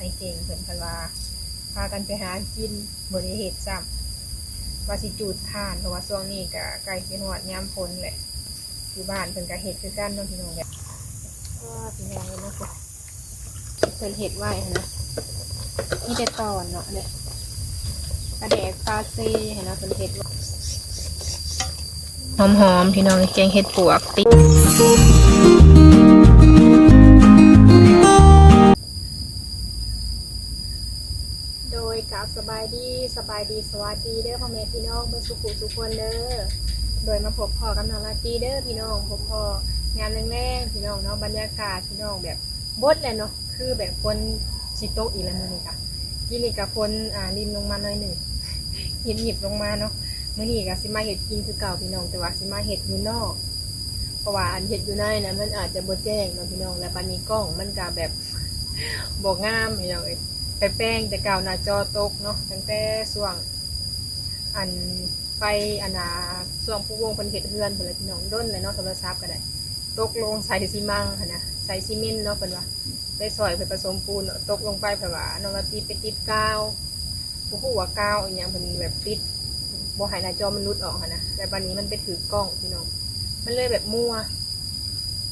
ອ້າຍເກັ່ງເພິ່ນ ເພິ່ນວ່າພາກັນໄປຫາກິນ ບໍ່ໄດ້ເຮັດຊ້ຳ ວ່າຊິຈູດຖ່ານ ເພາະວ່າຊ່ວງນີ້ກະໃກ້ຊິຮອດຍາມຝົນແຫຼະ. ຢູ່ບ້ານເພິ່ນກະເຮັດຄືກັນເນາະ ພີ່ນ້ອງເອີຍ. ອ້າ ພີ່ນ້ອງເອີຍເນາະ ເພິ່ນເຮັດໄວ້ຫັ້ນນະ ມີແຕ່ຕອນເນາະ ເດ້ ປາແດກປາເຊຫັ້ນນະ ເພິ່ນເຮັດໄວ້ ຫອມໆ ພີ່ນ້ອງ ແກງເຫັດປວກຕິ. ໂດຍ ກາບສະບາຍດີ ສະບາຍດີ ສະຫວັດດີເດີພໍ່ແມ່ພີ່ນ້ອງເບິດສູ່ຜູ້ສູ່ຄົນເດີ. ໂດຍ ມາພົບພໍ້ກັບນ້ອງລາຕີເດີພີ່ນ້ອງ ພົບພໍ້ຍາມແລງໆ ພີ່ນ້ອງເນາະ. ບັນຍາກາດພີ່ນ້ອງແບບບົດແຫຼະເນາະ ຄືແບບຝົນຊິຕົກອີກແລ້ວມື້ນີ້ກະ ກີ້ນີ້ກະຝົນ ອ່າ ລິນລົງມາໜ້ອຍໜຶ່ງ ຫຍິບໆ ລົງມາເນາະ. ມື້ນີ້ກະຊິມາເຮັດກິນຄືເກົ່າພີ່ນ້ອງ ແຕ່ວ່າຊິມາເຮັດຢູ່ນອກ ເພາະວ່າອັນເຮັດຢູ່ໃນນະ ມັນອາດຈະບໍ່ແຈ້ງເນາະພີ່ນ້ອງ ແລະບາດນີ້ກ້ອງມັນກະແບບ ບໍ່ງາມພີ່ນ້ອງເອີຍ. ໄປແປງແຕ່ເກົ່າໜ້າຈໍຕົກເນາະ ຕັ້ງແຕ່ຊ່ວງ ອັນ ໄປ ອັນນ່າ ຊ່ວງຜູ້ວົງເພິ່ນເຮັດເຮືອນພຸ້ນແຫຼະພີ່ນ້ອງ ດົນແລ້ວເນາະ ໂທລະສັບກະໄດ້ ຕົກລົງໃສ່ຊີມັງຫັ້ນນະ ໃສ່ຊີເມັນເນາະ ເພິ່ນວ່າ ໄປຊ່ອຍເພິ່ນປະສົມປູນເນາະ ຕົກລົງໄປ ເພິ່ນວ່ານ້ອງລາຕີໄປຕິດກາວ ບໍ່ຮູ້ວ່າກາວອີ່ຫຍັງ ເພິ່ນແບບຕິດ ບໍ່ໃຫ້ໜ້າຈໍມັນຫຼຸດອອກຫັ້ນນະ ແລ້ວບາດນີ້ມັນໄປຖືກກ້ອງພີ່ນ້ອງ ມັນເລີຍແບບມົວ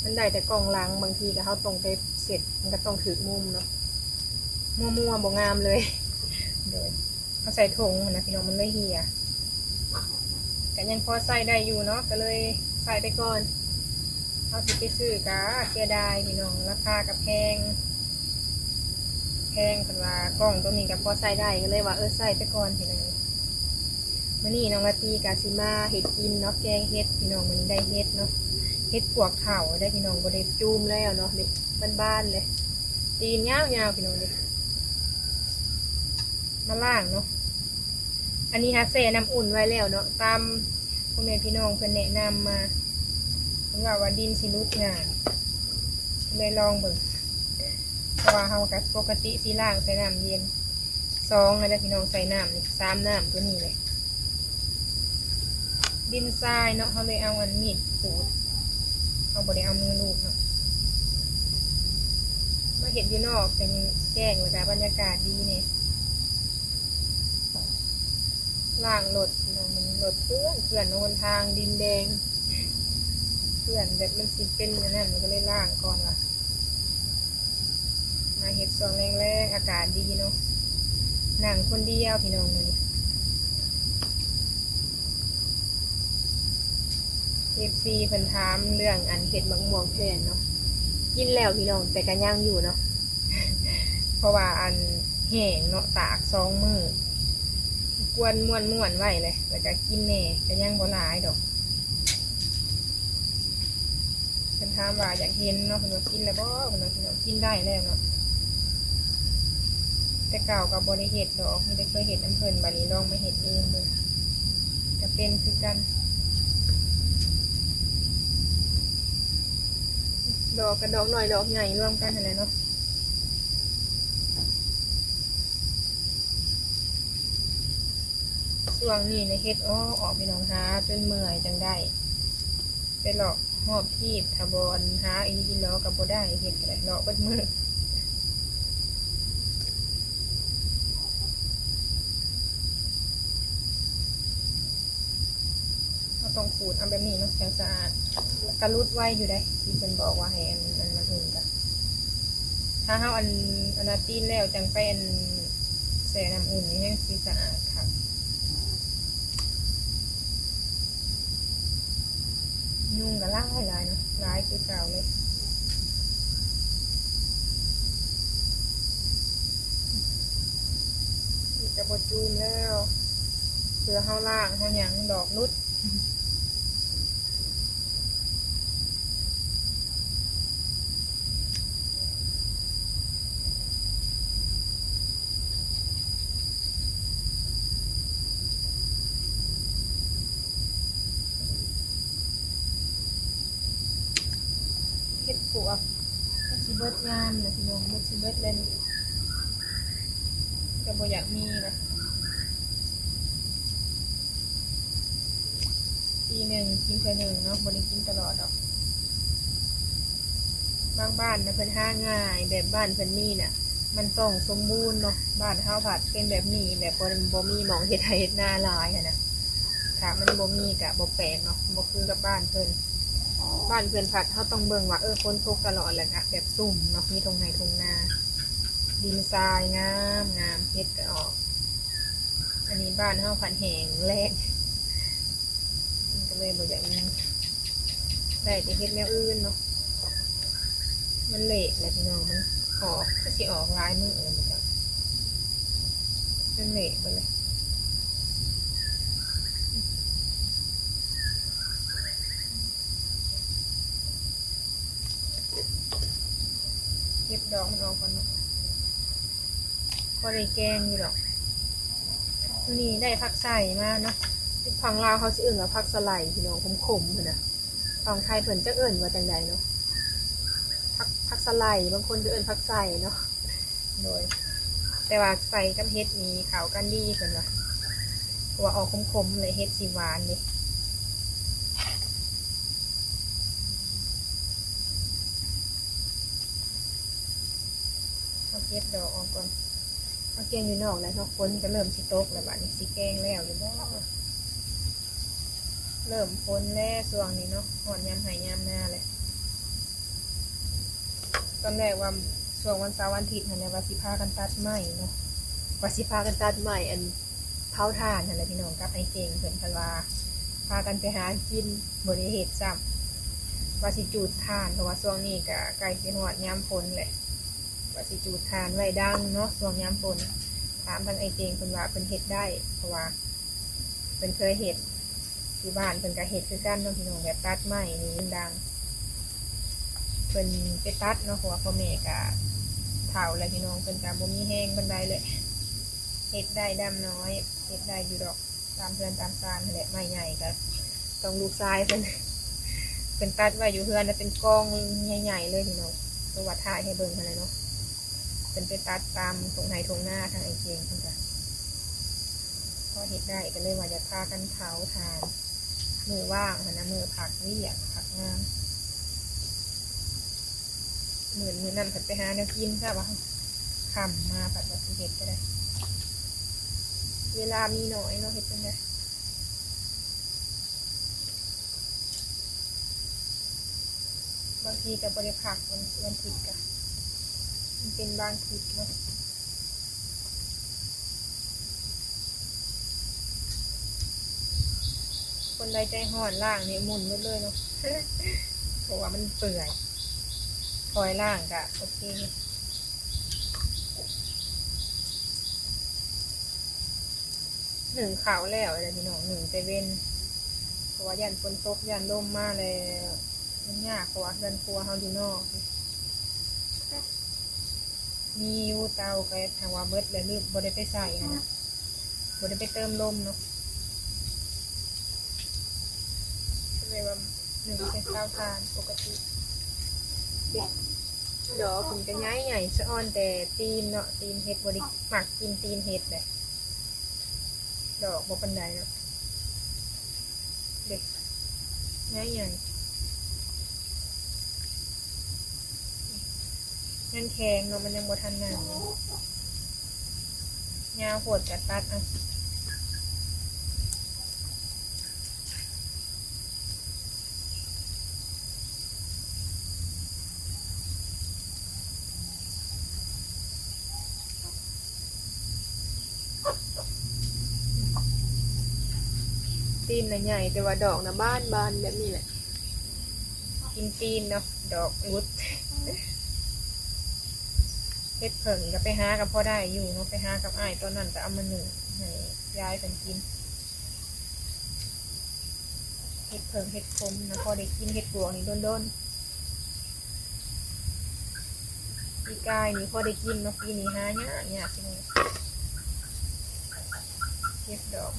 ມັນໄດ້ແຕ່ກ້ອງຫຼັງ. ບາງທີກະເຮົາຕ້ອງໄປເຊັດ ມັນກະຕ້ອງຖືກມຸມເນາະ ມົວໆ ບໍ່ງາມເລີຍ. ໂດຍ ເຮົາໃສ່ຖົງຫັ້ນນະພີ່ນ້ອງ ມັນເລີຍເຫ່ຍ ກະຍັງພໍໃຊ້ໄດ້ຢູ່ເນາະ ກະເລີຍໃຊ້ໄປກ່ອນ. ເຮົາຊິໄປຊື້ກະເສຍດາຍພີ່ນ້ອງ ລາຄາກະແພງ ແພງ ຄັນວ່າກ້ອງໂຕນີ້ກະພໍໃຊ້ໄດ້ ກະເລີຍວ່າ ເອີ ໃຊ້ໄປກ່ອນພີ່ນ້ອງ. ມື້ນີ້ນ້ອງລາຕີກະຊິມາເຮັດກິນເນາະ ແກງເຫັດພີ່ນ້ອງ. ມື້ນີ້ໄດ້ເຫັດເນາະ ເຫັດປວກເຖົ້າເດ້ພີ່ນ້ອງ ບໍ່ໄດ້ຈູມແລ້ວເນາະ ເດ້ ບານໆ ເດ້ ຕີນຍາວໆ ພີ່ນ້ອງເດ້ ມາລ້າງເນາະ. ອັນນີ້ຫາແຊ່ນ້ຳອຸ່ນໄວ້ແລ້ວເນາະ ຕາມພໍ່ແມ່ພີ່ນ້ອງເພິ່ນແນະນຳມາ ເພິ່ນວ່າ ວ່າດິນຊິຫຼຸດງ່າຍ ເລີຍລອງເບິ່ງ ເພາະວ່າເຮົາກະປົກກະຕິຊິລ້າງໃສ່ນ້ຳເຢັນ ສອງແລ້ວເດີພີ່ນ້ອງ ໃສ່ນ້ຳນີ້ ສາມນ້ຳໂຕນີ້ແຫຼະ. ດິນຊາຍເນາະ ເຮົາເລີຍເອົາອັນມີດຂູດ ເຮົາບໍ່ໄດ້ເອົາມືລູບເນາະ. ມາເຮັດຢູ່ນອກ ແສງແຈ້ງ ແລ້ວກະບັນຍາກາດດີແດ່. ລ້າງລົດພີ່ນ້ອງ ມັນລົດເປື້ອນ ເປື້ອນຫົນທາງດິນແດງ ເປື້ອນແບບມັນຊິເປັນອັນນັ້ນ ກະເລີຍລ້າງກ່ອນວ່າ ມາເຮັດຊ່ວງແລງໆ ອາກາດດີເນາະ ນັ່ງຄົນດຽວພີ່ນ້ອງມື້ນີ້. ເອັຟຊີ ເພິ່ນຖາມເລື່ອງອັນເຮັດໝາກມ່ວງແຜ່ນເນາະ ກິນແລ້ວພີ່ນ້ອງ ແຕ່ກະຍັງຢູ່ເນາະ ເພາະວ່າອັນແຫ້ງເນາະ ຕາກສອງມື້ ກວນມ້ວນໆ ໄວ້ແຫຼະ ແລ້ວກະກິນແດ່ ກະຍັງບໍ່ຫຼາຍດອກ. ເພິ່ນຖາມວ່າຢາກເຫັນເນາະ ເພິ່ນວ່າກິນແລ້ວບໍ່ ເພິ່ນວ່າ ກິນໄດ້ແລ້ວເນາະ. ແຕ່ເກົ່າກະບໍ່ໄດ້ເຮັດດອກ ມີແຕ່ເຄີຍເຮັດນຳເພິ່ນ ບາດນີ້ລອງມາເຮັດເອງເບິ່ງ ກະເປັນຄືກັນ ດອກກະດອກນ້ອຍດອກໃຫຍ່ລວມກັນຫັ້ນແຫຼະເນາະ. ຊ່ວງນີ້ນະເຫັດອອກ ອອກ ພີ່ນ້ອງ ຫາຈົນເມື່ອຍຈັ່ງໄດ້ ໄປເລາະຮອບຄີບ ຖ້າບໍ່ອັນຫາອີ່ຫຼີອີ່ຫຼໍກະບໍ່ໄດ້ ເຫັດກະໄດ້ເລາະເບິດມື້. ເຮົາຕ້ອງຂູດເອົາແບບນີ້ເນາະ ຈັ່ງສະອາດ ກະຫຼຸດໄວຢູ່ເດ້ ທີ່ເພິ່ນບອກວ່າໃຫ້ອັນ ອັນນ້ຳອຸ່ນກະ ຖ້າເຮົາອັນ ອັນນ່າຕີນແລ້ວຈັ່ງໄປອັນແຊ່ນ້ຳອຸ່ນນີ້ແຮ່ງຊິສະອາດຄັກ. ຍຸງກະຫຼາຍຫຼາຍເນາະ ຫຼາຍຄືເກົ່າເລີຍ. ນີ້ກະບໍ່ຈູມແລ້ວ ເພື່ອເຮົາລ້າງເຮົາຫຍັງ ດອກຫຼຸດ. ເຫັດປວກ ມັນຊິເບິດງາມແລ້ວພີ່ນ້ອງ ມັນຊິເບິດແລ້ວນີ້ ກະບໍ່ຢາກມີລະ. ປີໜຶ່ງກິນເທື່ອໜຶ່ງເນາະ ບໍ່ໄດ້ກິນຕະຫຼອດດອກ. ບາງບ້ານນະເພິ່ນຫາງ່າຍ ແບບບ້ານເພິ່ນມີນະ ມັນຕ້ອງສົມບູນເນາະ. ບ້ານເຮົາພັດເປັນແບບນີ້ ແບບບໍ່ ບໍ່ມີໝ່ອງເຮັດໄຮ່ເຮັດນາຫຼາຍຫັ້ນນະ. ຖ້າມັນບໍ່ມີກະບໍ່ແປກເນາະ ບໍ່ຄືກັບບ້ານເພິ່ນ. ບ້ານເພິ່ນພັດເຮົາຕ້ອງເບິ່ງວ່າ ເອີ ຝົນຕົກຕະຫຼອດ ແລ້ວກະແບບຊຸ່ມເນາະ ມີທົ່ງໄຮ່ທົ່ງນາ ດິນຊາຍງາມໆ ເຫັດກະອອກ. ອັນນີ້ບ້ານເຮົາພັດແຫ້ງແລ້ງ ມັນກະເລີຍບໍ່ຢາກມີ ໄດ້ແຕ່ເຮັດແນວອື່ນເນາະ. ມັນເລະແຫຼະພີ່ນ້ອງ ມັນອອກ ກະຊິອອກຫຼາຍມື້ແລ້ວ ມັນກະ ມັນເລະໄປເລີຍ. ເກັບດອກມັນອອກກ່ອນເນາະ ພໍໄດ້ແກງຢູ່ດອກ. ມື້ນີ້ໄດ້ຜັກໄຊມາເນາະ ທາງລາວເຮົາຊິເອີ້ນວ່າຜັກສະໄລພີ່ນ້ອງ ຂົມໆ ຫັ້ນນະ. ຝັ່ງໄທເພິ່ນຈັກເອີ້ນວ່າຈັ່ງໃດເນາະ ຜັກ ຜັກສະໄລ ບາງຄົນກໍເອີ້ນຜັກໄຊເນາະ. ໂດຍ ແຕ່ວ່າໃສ່ກັບເຫັດນີ້ເຂົ້າກັນດີເພິ່ນວ່າ ເພາະວ່າອອກຂົມໆ ແລະເຫັດຊິຫວານເດ້. ເຮົາເກັບດອກອອກກ່ອນ ມາແກງຢູ່ນອກແລ້ວເນາະ ຝົນກໍເລີ່ມຊິຕົກແລ້ວ ບາດນີ້ຊິແກງແລ້ວຢູ່ບໍ່? ເລີ່ມຝົນແລ້ວຊ່ວງນີ້ເນາະ ຮອດຍາມໄຮ່ຍາມນາແລ້ວ. ຕອນແລກວ່າຊ່ວງວັນເສົາວັນອາທິດຫັ້ນແຫຼະ ວ່າຊິພາກັນຕັດໄມ້ເນາະ ວ່າຊິພາກັນຕັດໄມ້ ອັນ ເຜົາຖ່ານຫັ້ນແຫຼະພີ່ນ້ອງ ກັບອ້າຍເກັ່ງເພິ່ນ ເພິ່ນວ່າພາກັນໄປຫາກິນ ບໍ່ໄດ້ເຮັດຊ້ຳ. ວ່າຊິຈູດຖ່ານ ເພາະວ່າຊ່ວງນີ້ກະໃກ້ຊິຮອດຍາມຝົນແຫຼະ ວ່າຊິຈູດຖ່ານໄວ້ດັງເນາະ ຊ່ວງຍາມຝົນ. ຖາມທາງອ້າຍເກັ່ງເພິ່ນວ່າເພິ່ນເຮັດໄດ້ ເພາະວ່າເພິ່ນເຄີຍເຮັດ ຢູ່ບ້ານເພິ່ນກະເຮັດຄືກັນເນາະພີ່ນ້ອງ ແບບຕັດໄມ້ນີ້ດັງ. ເພິ່ນໄປຕັດເນາະ ເພາະວ່າພໍ່ແມ່ກະເຖົ້າແລ້ວພີ່ນ້ອງ ເພິ່ນກະບໍ່ມີແຮງປານໃດແຫຼະ. ເຮັດໄດ້ດຳນ້ອຍ ເຮັດໄດ້ຢູ່ດອກ ຕາມເຮືອນຕາມຊານຫັ້ນແຫຼະ. ໄມ້ໃຫຍ່ກະຕ້ອງລູກຊາຍເພິ່ນ ເພິ່ນຕັດໄວ້ຢູ່ເຮືອນນະ ເປັນກອງໃຫຍ່ໆ ເລີຍພີ່ນ້ອງ ຄືວ່າຖ່າຍໃຫ້ເບິ່ງຫັ້ນແຫຼະເນາະ. ເພິ່ນໄປຕັດຕາມທົ່ງໄຮ່ທົ່ງນາ ທາງອ້າຍເກັ່ງເພິ່ນກະ ພໍເຮັດໄດ້ກະເລີຍວ່າຢາກພາກັນເຜົາຖ່ານ ມື້ວ່າງຫັ້ນນະ ມື້ພັກວຽກພັກງານ. ມື້ ມື້ນັ້ນພັດໄປຫາແນວກິນຊະວ່າ ຄ່ຳມາພັດວ່າຊິເຮັດກໍໄດ້ ເວລາມີໜ້ອຍເນາະ ເຮັດຈັ່ງໃດ? ບາງທີກໍບໍ່ໄດ້ພັກ ວັນ ວັນອາທິດກໍ ມັນເປັນບາງທິດເນາະ. ຄົນໃດໃຈຮ້ອນລ້າງນີ້ໝຸ່ນໝົດເລີຍເນາະ ເພາະວ່າມັນເປື່ອຍ ຄ່ອຍລ້າງກະໂອເຄ. ໜຶ້ງເຂົ້າແລ້ວແຫຼະພີ່ນ້ອງ ໜຶ້ງແຕ່ເວັນ ເພາະວ່າຢ້ານຝົນຕົກ ຢ້ານລົມມາແລ້ວ ມັນຍາກ ເພາະວ່າເຮືອນຄົວເຮົາຢູ່ນອກ. ມີຢູ່ເຕົາ ກໍຫາກວ່າເບິດແລ້ວ ລືມ ບໍ່ໄດ້ໄປໃສ່ຫັ້ນນະ ບໍ່ໄດ້ໄປເຕີມລົມເນາະ. ກໍເລີຍວ່າໜຶ້ງໃສ່ເຕົາຖ່ານປົກກະຕິ. ເດ້ ດອກເພິ່ນກໍໃຫຍ່ໆ ສະອອນແຕ່ຕີນເນາະ ຕີນເຫັດ ບໍ່ໄດ້ມັກກິນຕີນເຫັດເດ້. ດອກບໍ່ປານໃດເນາະ ເດ້ ໃຫຍ່ໆ ຍັງແຂງເນາະ ມັນຍັງບໍ່ທັນໜັງ ຍາວໂພດກະຕັດເອົາ. ຕີນນະໃຫຍ່ ແຕ່ວ່າດອກນະບານໆ ແບບນີ້ແຫຼະ ກິນຕີນເນາະ ດອກຫຼຸດ. ເຫັດເຜິ້ງກໍໄປຫາກໍພໍໄດ້ຢູ່ເນາະ ໄປຫາກັບອ້າຍຕອນນັ້ນ ກໍເອົາມາໜຶ້ງໃຫ້ຍາຍເພິ່ນກິນ. ເຫັດເຜິ້ງເຫັດຂົມນະ ພໍໄດ້ກິນ ເຫັດປວກນີ້ດົນໆ. ປີກາຍນີ້ພໍໄດ້ກິນເນາະ ປີນີ້ຫາຍາກ ຍາກ ພີ່ນ້ອງ. ເກັບດອກ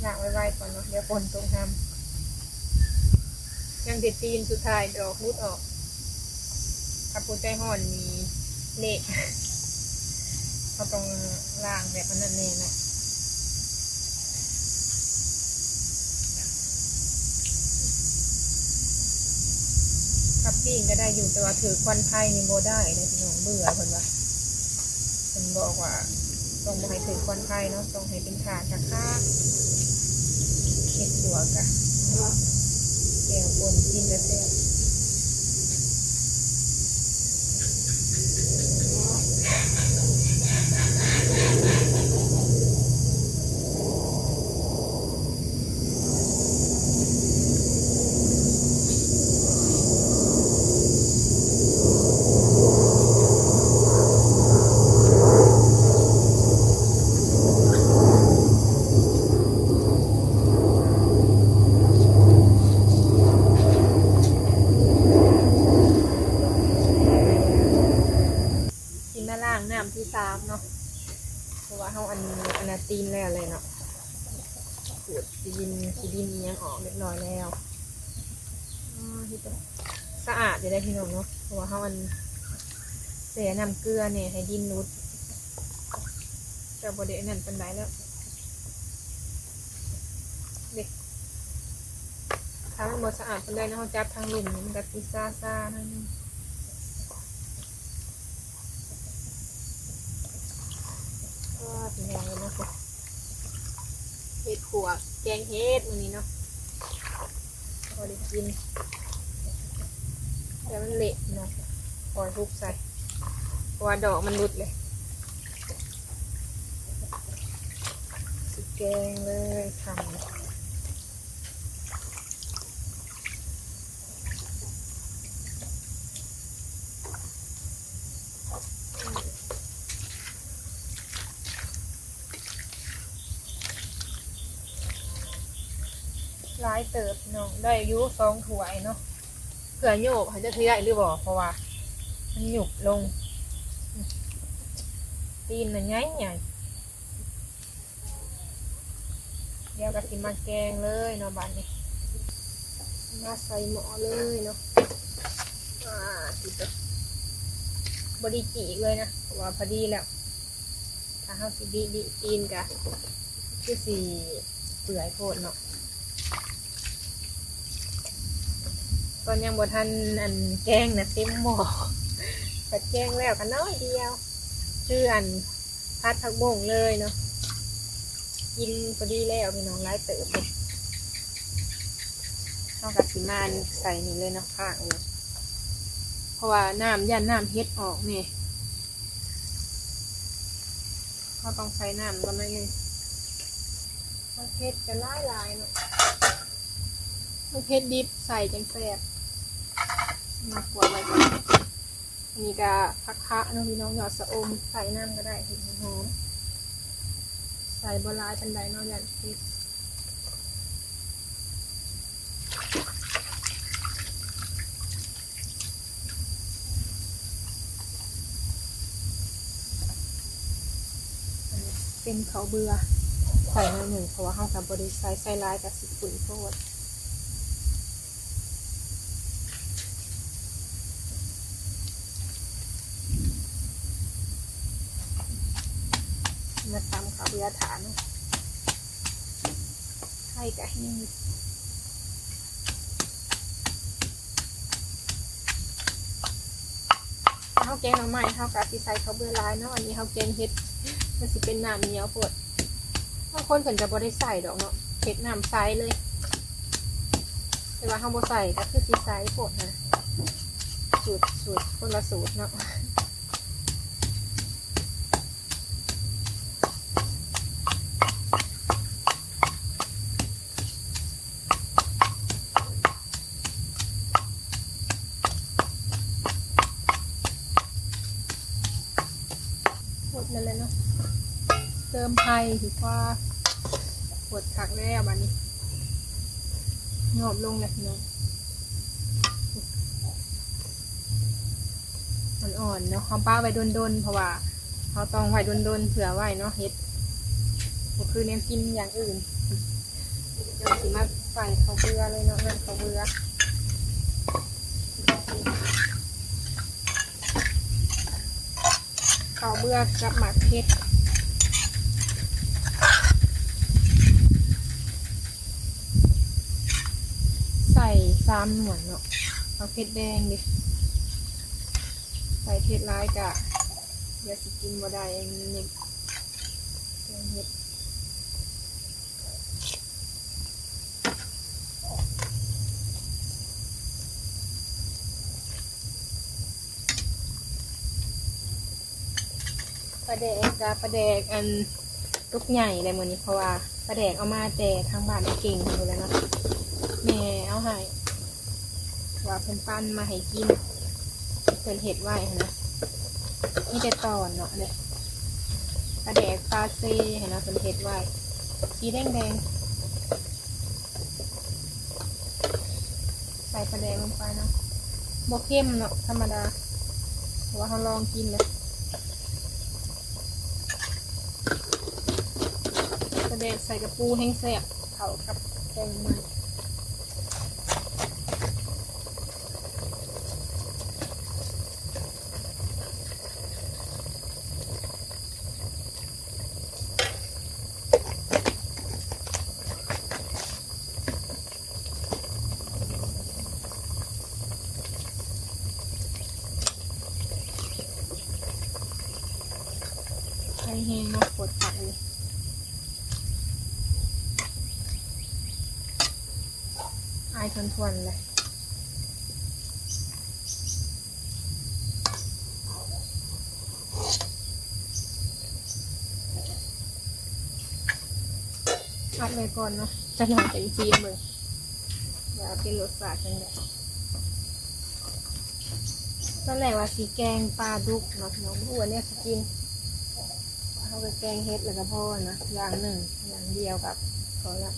ລ້າງໄວໆ ກ່ອນເນາະ ດຽວຝົນຕົກຫ້ຳ. ຍັງແຕ່ຕີນ ສຸດທ້າຍດອກຫຼຸດອອກ. ຖ້າຜູ້ໃຈຮ້ອນນີ້ເລະ ເຮົາຕ້ອງລ້າງແບບອັນນັ້ນແນ່ນະ. ຄັບປີ້ງກໍໄດ້ຢູ່ ແຕ່ວ່າຖືກຄວັນໄຟນີ້ບໍ່ໄດ້ເດ້ພີ່ນ້ອງ ເບື່ອເພິ່ນວ່າ. ເພິ່ນບອກວ່າຕ້ອງບໍ່ໃຫ້ຖືກຄວັນໄຟເນາະ ຕ້ອງໃຫ້ເປັນຖ່ານຄັກໆ. ເຮັດຂົ້ວກະແຈ່ວປົ່ນກິນກະແຊບ. ຊິມາລ້າງນ້ຳທີສາມເນາະ ເພາະວ່າເຮົາອັນ ອັນນະຕີນແລ້ວແຫຼະເນາະ ຂູດຂີ້ດິນ ຂີ້ດິນອີ່ຫຍັງອອກຮຽບຮ້ອຍແລ້ວ. ອໍ ເຮັດສະອາດຢູ່ໄດ໋ພີ່ນ້ອງເນາະ ເພາະວ່າເຮົາອັນແຊ່ນ້ຳເກືອແນ່ໃຫ້ດິນຫຼຸດ ກໍບໍ່ໄດ້ອັນນັ້ນປານໃດແລ້ວເດ້. ຖ້າມັນບໍ່ສະອາດປານໃດເນາະ ເຮົາຈັບທາງລຸ່ມນີ້ມັນກໍຊິຊາໆໜ້ອຍໜຶ່ງ. ວ້າ ພີ່ນ້ອງເອີຍເນາະ ເຮັດຂົ້ວແກງເຫັດມື້ນີ້ເນາະ ພໍໄດ້ກິນ ແຕ່ມັນເລະເນາະ ຄ່ອຍຮຸບໃສ່ ເພາະວ່າດອກມັນຫຼຸດເລີຍ. ຊິແກງເລີຍຄ່ຳ. ຫຼາຍເຕີບພີ່ນ້ອງ ໄດ້ຢູ່ສອງຖ້ວຍເນາະ ເພື່ອໂຍກໃຫ້ຈັກຊິໄດ້ຫຼືບໍ່ ເພາະວ່າມັນຍຸບລົງ ຕີນນະໃຫຍ່ໆ. ດຽວກໍຊິມາແກງເລີຍເນາະ ບາດນີ້ ມາໃສ່ໝໍ້ເລີຍເນາະ. ອ່າ ຕິດ ບໍ່ໄດ້ຈີກເລີຍນະ ເພາະວ່າພໍດີແລ້ວ ຖ້າເຮົາຊິດີດຕີນກະຄືຊິເປື່ອຍໂພດເນາະ. ຕອນຍັງບໍ່ທັນອັນແກງນະເຕັມໝໍ້ ບັດແກງແລ້ວກໍນ້ອຍດຽວ ຄືອັນຜັດຜັກບົ້ງເລີຍເນາະ. ກິນພໍດີແລ້ວພີ່ນ້ອງ ຫຼາຍເຕີບເດ. ເຮົາກໍຊິມານີ້ໃສ່ນີ້ເລີຍເນາະ ຂ້າງນີ້ ເພາະວ່ານ້ຳ ຢ້ານນ້ຳເຫັດອອກແນ່ ເຮົາຕ້ອງໃສ່ນ້ຳກ່ອນໜ້ອຍໜຶ່ງ. ຜັກເຜັດກໍຫຼາຍໆເນາະ ຜັກເຜັດດິບໃສ່ຈັ່ງແຊບ. ມາກວດໄວ້ກ່ອນ. ອັນນີ້ກໍຜັກຄະເນາະພີ່ນ້ອງ ຍອດຊະອົມ ໃສ່ນຳກໍໄດ້ ເຮັດໃຫ້ຫອມ. ໃສ່ບໍ່ຫຼາຍປານໃດເນາະ ຢ້ານເຜັດ. ເປັນເຂົ້າເບືອ ໃສ່ໜ້ອຍໜຶ່ງ ເພາະວ່າເຮົາກໍບໍ່ໄດ້ໃສ່ ໃສ່ຫຼາຍກໍຊິຂຸ້ນໂພດ. ມາຕຳເຂົ້າເບືອຖ້າເນາະ ໄຟກະແຮງ. ຖ້າເຮົາແກງໜໍ່ໄມ້ ເຮົາກະຊິໃສ່ເຂົ້າເບືອຫຼາຍເນາະ ອັນນີ້ເຮົາແກງເຫັດ ມັນຊິເປັນນ້ຳໜຽວໂພດ. ບາງຄົນເພິ່ນກະບໍ່ໄດ້ໃສ່ດອກເນາະ ເຮັດນ້ຳໃສເລີຍ ແຕ່ວ່າເຮົາບໍ່ໃສ່ກະຄືຊິໃສໂພດນະ ສູດ ສູດຄົນລະສູດເນາະ. ໝົດແລ້ວແຫຼະເນາະ ເຕີມໄພດີກວ່າ. ໝົດຄັກແລ້ວບາດນີ້ ຍອບລົງແລ້ວພີ່ນ້ອງ. ອ່ອນໆເນາະ ເຮົາປະໄວ້ດົນໆ ເພາະວ່າເຮົາຕ້ອງໄວ້ດົນໆ ເຜື່ອໄວ້ເນາະ ເຫັດ ບໍ່ຄືແນວກິນຢ່າງອື່ນ. ດຽວຊິມາໃສ່ເຂົ້າເບືອເລີຍເນາະ ນ້ຳເຂົ້າເບືອ. ເຂົ້າເບືອກກັບໝາກເຜັດ ໃສ່ສາມໜ່ວຍເນາະ ໝາກເຜັດແດງເດ້ ໃສ່ເຜັດຫຼາຍກະ ດຽວຊິກິນບໍ່ໄດ້ ອັນນີ້ແກງເຫັດ ປາແດກກະປາແດກອັນ ຕຸກໃຫຍ່ແຫຼະມື້ນີ້ ເພາະວ່າປາແດກເອົາມາແຕ່ທາງບ້ານເກັ່ງພຸ້ນແຫຼະເນາະ ແມ່ເອົາໃຫ້ ວ່າເພິ່ນປັ່ນມາໃຫ້ກິນ ເພິ່ນເຮັດໄວ້ຫັ້ນນະ ມີແຕ່ຕອນເນາະ ເດ້ ປາແດກປາເຊຫັ້ນນະ ເພິ່ນເຮັດໄວ້ ສີແດງໆ. ໃສ່ປາແດກລົງໄປເນາະ ບໍ່ເຄັມເນາະ ທຳມະດາ ເພາະວ່າເຮົາລອງກິນແລ້ວ ປາແດກໃສ່ກະປູແຮງແຊບ ເຂົ້າກັບແກງໜໍ່ໄມ້. ໄຟແຮງເນາະ ປວດປາກເລີຍ ອາຍທວນໆເລີຍ. ອັດໄວ້ກ່ອນເນາະ ຈັກໜ່ອຍຈັ່ງຊີມເບິ່ງ ວ່າເປັນລົດຊາດຈັ່ງໃດ. ຕອນແລກວ່າຊິແກງປາດຸກເນາະ ພີ່ນ້ອງ ບໍ່ຮູ້ວ່າແນວຊິກິນ ເຮົາກໍແກງເຫັດແລ້ວກໍພໍນະ ຢ່າງໜຶ່ງ ຢ່າງດຽວກໍພໍລະ.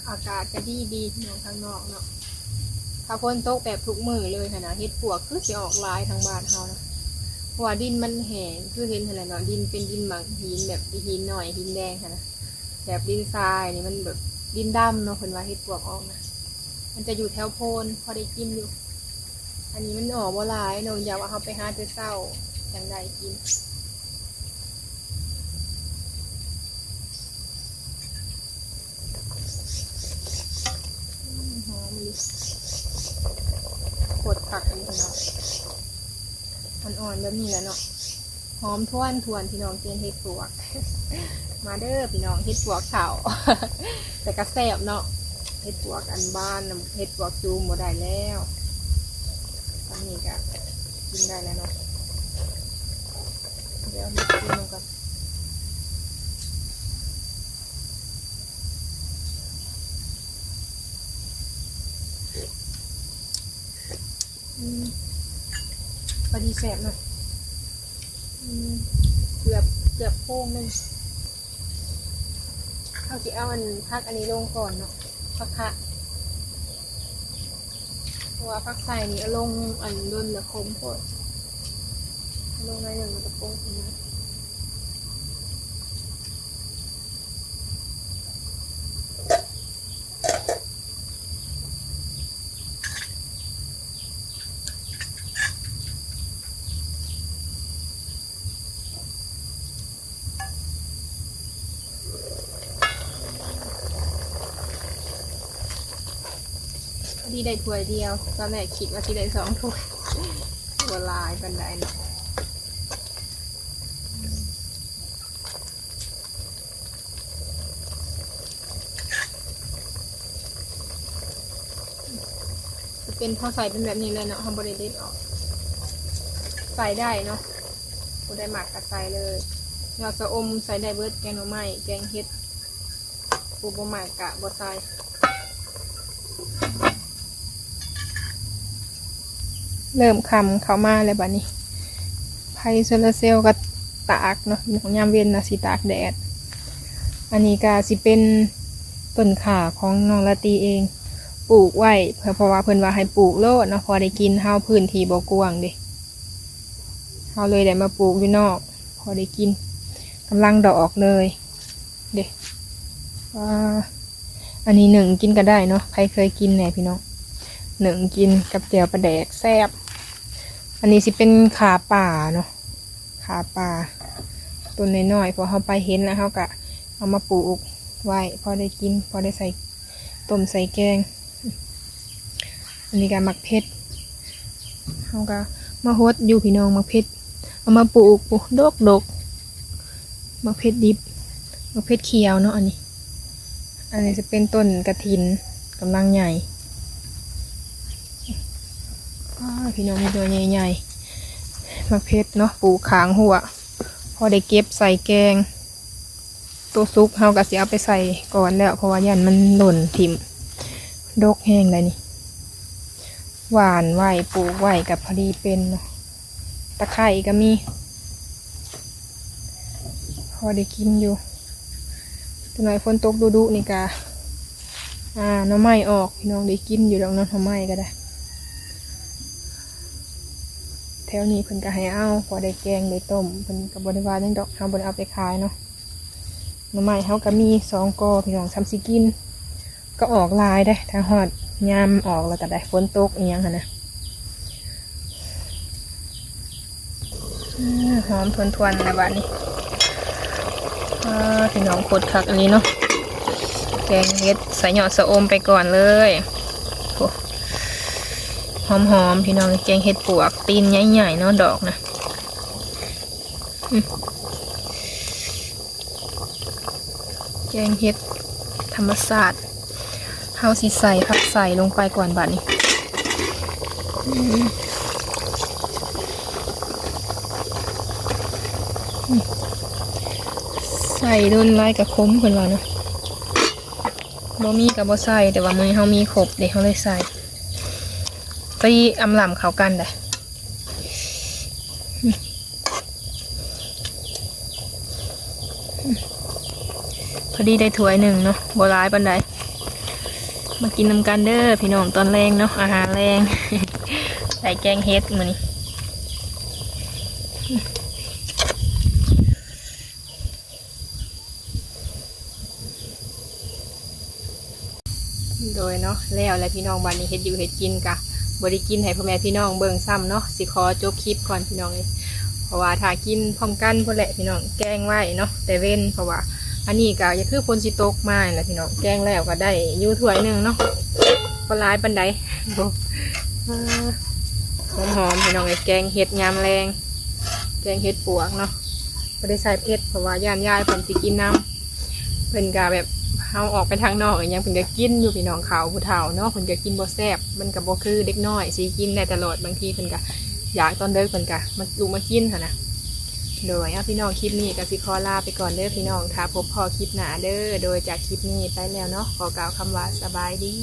ອາກາດກໍດີໆ ພີ່ນ້ອງ ທາງນອກເນາະ ຖ້າຝົນຕົກແບບທຸກມື້ເລີຍຫັ້ນນະ ເຫັດປວກຄືຊິອອກຫຼາຍທາງບ້ານເຮົານະ ເພາະວ່າດິນມັນແຫ້ງ ຄືເຫັນຫັ້ນແຫຼະເນາະ ດິນເປັນດິນໝາກຫີນ ແບບຫີນໜ້ອຍ ຫີນແດງຫັ້ນນະ ແບບດິນຊາຍນີ້ມັນແບບດິນດຳເນາະ ເພິ່ນວ່າເຫັດປວກອອກນະ ມັນຈະຢູ່ແຖວໂພນ ພໍໄດ້ກິນຢູ່. ອັນນີ້ມັນອອກບໍ່ຫຼາຍເນາະ ຢາກວ່າເຮົາໄປຫາແຕ່ເຊົ້າຈັ່ງໄດ້ກິນ. ອືມ ຫອມອີ່ຫຼີ ໂຄດຄັກອີ່ຫຼີເນາະ ອ່ອນໆແບບນີ້ແຫຼະເນາະ. ຫອມທວນໆ ພີ່ນ້ອງ ແກງເຫັດປວກ ມາເດີພີ່ນ້ອງ ເຫັດປວກເຂົ້າ ແຕ່ກະແຊບເນາະ ເຫັດປວກອັນບານ ເຫັດປວກຊູມບໍ່ໄດ້ແລ້ວ ອັນນີ້ກະກິນໄດ້ແລ້ວເນາະ ດຽວມາກິນນຳກັນ. ອືມ ພໍດີແຊບເນາະ ອືມ ເກືອບ ເກືອບໂພງໜຶ່ງ. ເຮົາຊິເອົາອັນຜັກອັນນີ້ລົງກ່ອນເນາະ ຜັກຄະ ເພາະວ່າຜັກໄຊນີ້ເອົາລົງອັນດົນລະຂົມໂພດ ເອົາລົງໜ້ອຍໜຶ່ງແລ້ວກໍປົງຂຶ້ນມາ. ພໍດີໄດ້ຖ້ວຍດຽວ ຕອນແລກຄິດວ່າຊິໄດ້ສອງຖ້ວຍ ບໍ່ຫຼາຍປານໃດເນາະ. ຈະເປັນ ເຮົາໃສ່ເປັນແບບນີ້ເລີຍເນາະ ເຮົາບໍ່ໄດ້ເດັດອອກ ໃສ່ໄດ້ເນາະ ຜູ້ໃດມັກກໍໃສ່ເລີຍ ຍອດຊະອົມໃສ່ໄດ້ເບິດ ແກງໜໍ່ໄມ້ ແກງເຫັດ ຜູ້ບໍ່ມັກກະບໍ່ໃສ່. ເລີ່ມຄ່ຳເຂົ້າມາແລ້ວບາດນີ້ ໄຟໂຊລາເຊວກໍຕາກເນາະ ຍາມເວັນນະຊິຕາກແດດ. ອັນນີ້ກໍຊິເປັນຕົ້ນຂ່າຂອງນ້ອງລາຕີເອງ ປູກໄວ້ ເພາະວ່າເພິ່ນວ່າໃຫ້ປູກໂລດເນາະ ພໍໄດ້ກິນ ເຮົາພື້ນທີ່ບໍ່ກວ້າງເດ້ ເຮົາເລີຍໄດ້ມາປູກຢູ່ນອກ ພໍໄດ້ກິນ ກຳລັງດອກເລີຍເດ້ ວ້າ. ອັນນີ້ໜຶ້ງກິນກໍໄດ້ເນາະ ໃຜເຄີຍກິນແດ່ພີ່ນ້ອງ ໜຶ້ງກິນກັບແຈ່ວປາແດກແຊບ. ອັນນີ້ຊິເປັນຂ່າປ່າເນາະ ຂ່າປ່າຕົ້ນນ້ອຍໆ ເພາະເຮົາໄປເຫັນແລ້ວ ເຮົາກະເອົາມາປູກໄວ້ ພໍໄດ້ກິນ ພໍໄດ້ໃສ່ຕົ້ມໃສ່ແກງ. ອັນນີ້ກະໝາກເຜັດ ເຮົາກະມາຫົດຢູ່ພີ່ນ້ອງ ໝາກເຜັດ ເອົາມາປູກ ໂອ້ ດົກໆ ໝາກເຜັດດິບ ໝາກເຜັດຂຽວເນາະ ອັນນີ້ ອັນນີ້ຈະເປັນຕົ້ນກະຖິນກຳລັງໃຫຍ່. ອ້າ ພີ່ນ້ອງ ມີໜ່ວຍໃຫຍ່ໆ ໝາກເຜັດເນາະ ປູກຂ້າງຮົ້ວ ພໍໄດ້ເກັບໃສ່ແກງ. ໂຕສຸກເຮົາກໍຊິເອົາໄປໃສ່ກ່ອນແລ້ວ ເພາະວ່າຢ້ານມັນຫຼົ່ນຖິ້ມ ດົກແຮງໃດນີ້ ຫວ່ານໄວ້ ປູກໄວ້ກໍພໍດີເປັນເນາະ. ຕະໄຄກໍມີ ພໍໄດ້ກິນຢູ່. ຈັກໜ້ອຍຝົນຕົກດຸໆນີ້ກໍ ອ່າ ໜໍ່ໄມ້ອອກ ພີ່ນ້ອງ ໄດ້ກິນຢູ່ດອກເນາະ ໜໍ່ໄມ້ກໍໄດ້. ແຖວນີ້ເພິ່ນກໍໃຫ້ເອົາ ພໍໄດ້ແກງໄດ້ຕົ້ມ ເພິ່ນກໍບໍ່ໄດ້ວ່າຫຍັງດອກ ເຮົາບໍ່ໄດ້ເອົາໄປຂາຍເນາະ. ໜໍ່ໄມ້ເຮົາກໍມີສອງກໍ ພີ່ນ້ອງ ສ່ຳຊິກິນ ກໍອອກຫຼາຍເດ້ ຖ້າຮອດຍາມອອກແລ້ວກໍໄດ້ ຝົນຕົກອີ່ຫຍັງຫັ້ນນະ. ອືມ ຫອມທວນໆ ແລ້ວບາດນີ້. ອ່າ ພີ່ນ້ອງ ໂຄດຄັກອີ່ຫຼີເນາະ ແກງເຫັດໃສ່ຍອດຊະອົມໄປກ່ອນເລີຍ. ໂອ້ ຫອມໆ ພີ່ນ້ອງ ແກງເຫັດປວກ ຕີນໃຫຍ່ໆ ເນາະ ດອກນະ. ອືມ ແກງເຫັດທຳມະຊາດ ເຮົາຊິໃສ່ຜັກໄຊລົງໄປກ່ອນບາດນີ້. ອືມ ອືມ ໃສ່ດົນຫຼາຍກະຂົມ ເພິ່ນວ່າເນາະ. ບໍ່ມີກໍບໍ່ໃສ່ ແຕ່ວ່າມື້ນີ້ເຮົາມີຄົບເດ້ ເຮົາເລີຍໃສ່ ພໍດີອຳລຳເຂົ້າກັນໄດ໋. ພໍດີໄດ້ຖ້ວຍໜຶ່ງເນາະ ບໍ່ຫຼາຍປານໃດ. ມາກິນນຳກັນເດີພີ່ນ້ອງ ຕອນແລງເນາະ ອາຫານແລງ ໄດ້ແກງເຫັດມື້ນີ້. ໂດຍເນາະ ແລ້ວແຫຼະພີ່ນ້ອງ ບາດນີ້ເຮັດຢູ່ເຮັດກິນກະບໍ່ໄດ້ກິນໃຫ້ພໍ່ແມ່ພີ່ນ້ອງເບິ່ງຊ້ຳເນາະ. ຊິຂໍຈົບຄລິບກ່ອນພີ່ນ້ອງເອີຍ ເພາະວ່າຖ້າກິນພ້ອມກັນພຸ້ນແຫຼະພີ່ນ້ອງ ແກງໄວ້ເນາະ ແຕ່ເວັນ ເພາະວ່າອັນນີ້ກະຄືຝົນຊິຕົກມານີ້ແຫຼະພີ່ນ້ອງ. ແກງແລ້ວກະໄດ້ຢູ່ຖ້ວຍໜຶ່ງເນາະ ບໍ່ຫຼາຍປານໃດ. ໂອ້ ຫອມໆ ພີ່ນ້ອງເອີຍ ແກງເຫັດຍາມແລງ ແກງເຫັດປວກເນາະ. ບໍ່ໄດ້ໃສ່ເຜັດ ເພາະວ່າຢ້ານຍາຍເພິ່ນຊິກິນນຳ ເພິ່ນກະແບບ ເຮົາອອກໄປທາງນອກອີ່ຫຍັງ ເພິ່ນກະກິນຢູ່ພີ່ນ້ອງ. ເຂົາຜູ້ເຖົ້າເນາະ ເພິ່ນກະກິນບໍ່ແຊບ ມັນກະບໍ່ຄືເດັກນ້ອຍຊິກິນໄດ້ຕະຫຼອດ ບາງທີເພິ່ນກະຢາກຕອນເດິກ ເພິ່ນກະມາລຸກມາກິນຫັ້ນນະ. ໂດຍ ເອົາ ພີ່ນ້ອງ ຄລິບນີ້ກະຊິຂໍລາໄປກ່ອນເດີພີ່ນ້ອງ ຖ້າພົບພໍ້ຄລິບໜ້າເດີ. ໂດຍ ຈາກຄລິບນີ້ໄປແລ້ວເນາະ ຂໍກ່າວຄຳວ່າສະບາຍດີ.